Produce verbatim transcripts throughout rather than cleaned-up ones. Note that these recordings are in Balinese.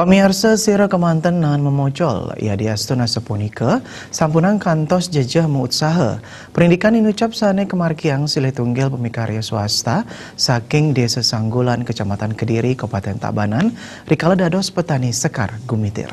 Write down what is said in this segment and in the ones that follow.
Pamiarsa sira kemanten nahan memocol, yadiastun asapunika sampunang kantos jejeh mautsaha. Prindikan inucap sane kamargiang silih tunggil pamikarya swasta saking Desa Sanggulan, Kecamatan Kediri, Kabupaten Tabanan, rikala dados petani sekar gumitir.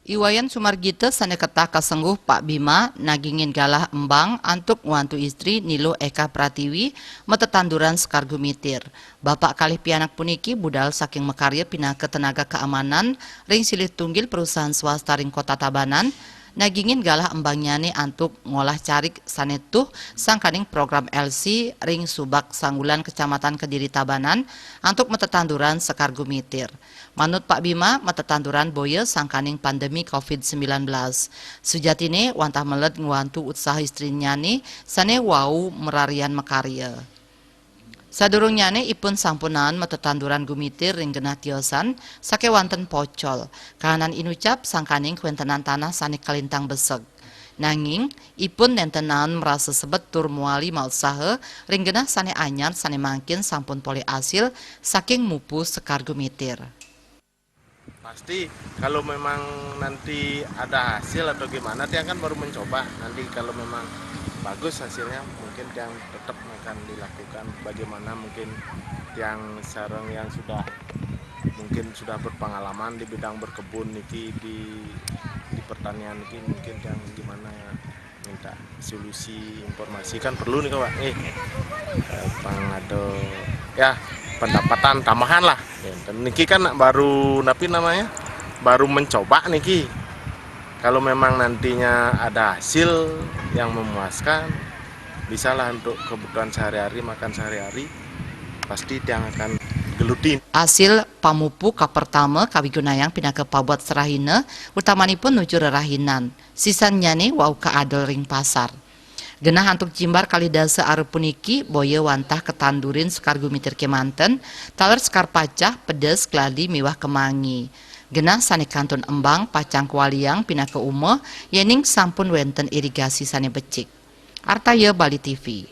I Wayan Sumargita sane ketah kasengguh Pak Bima nagingin galah embang antuk ngwantu istri Niluh Eka Pratiwi matetanduran sekar gumitir. Bapak kalih pianak puniki budal saking makarya pinaka tenaga keamanan ring silih tunggil perusahaan swasta ring Kota Tabanan, nagingin galah embangnyane antuk ngolah carik sane tuh sangkaning program L C ring Subak Sanggulan, Kecamatan Kediri, Tabanan, antuk matetanduran sekar gumitir. Manut Pak Bima, matetanduran boya sangkaning pandemi covid sembilan belas. Sujatine wantah meled ngwantu utsaha istrinyane sane wau mararian makarya. Sadurungnyane ipun sampun naen matetanduran gumitir ring genah tiosan sakewanten pocol. Kahanan inucap sangkaning kawentenan tanah sane kalintang besek. Nanging, ipun nenten naen marasa sebet tur mawali mautsaha ring genah sane anyar sane mangkin sampun polih asil saking mupu sekar gumitir. Pasti, kalau memang nanti ada hasil atau gimana, tiang kan baru mencoba. Nanti kalau memang bagus hasilnya, mungkin tiang tetap akan dilakukan. Bagaimana mungkin tiang sareng yang sudah, mungkin sudah berpengalaman di bidang berkebun niki, di, di pertanian niki, mungkin tiang gimana minta solusi, informasi kan perlu nih, Pak. Eh, eh, pang ada, ya, pendapatan tambahan lah. Ya, dan niki kan baru, napi namanya, baru mencoba niki. Kalau memang nantinya ada hasil yang memuaskan, bisalah untuk kebutuhan sehari-hari, makan sehari-hari, pasti tiang akan gelutin. Asil pamupu kapertama kawigunayang pinaka pabuat serahina, utamanipun nuju rerahinan. Sisannyane wau kaadol ring pasar. Genah antuk jimbar kalih dasa arep puniki boya wantah katandurin sekar gumitir kemanten, taler sekar pacah, pedes, keladi miwah kemangi. Genah sane kantun embang pacang kawaliang pinaka uma yening sampun wenten irigasi sane becik. Artaya, Bali T V.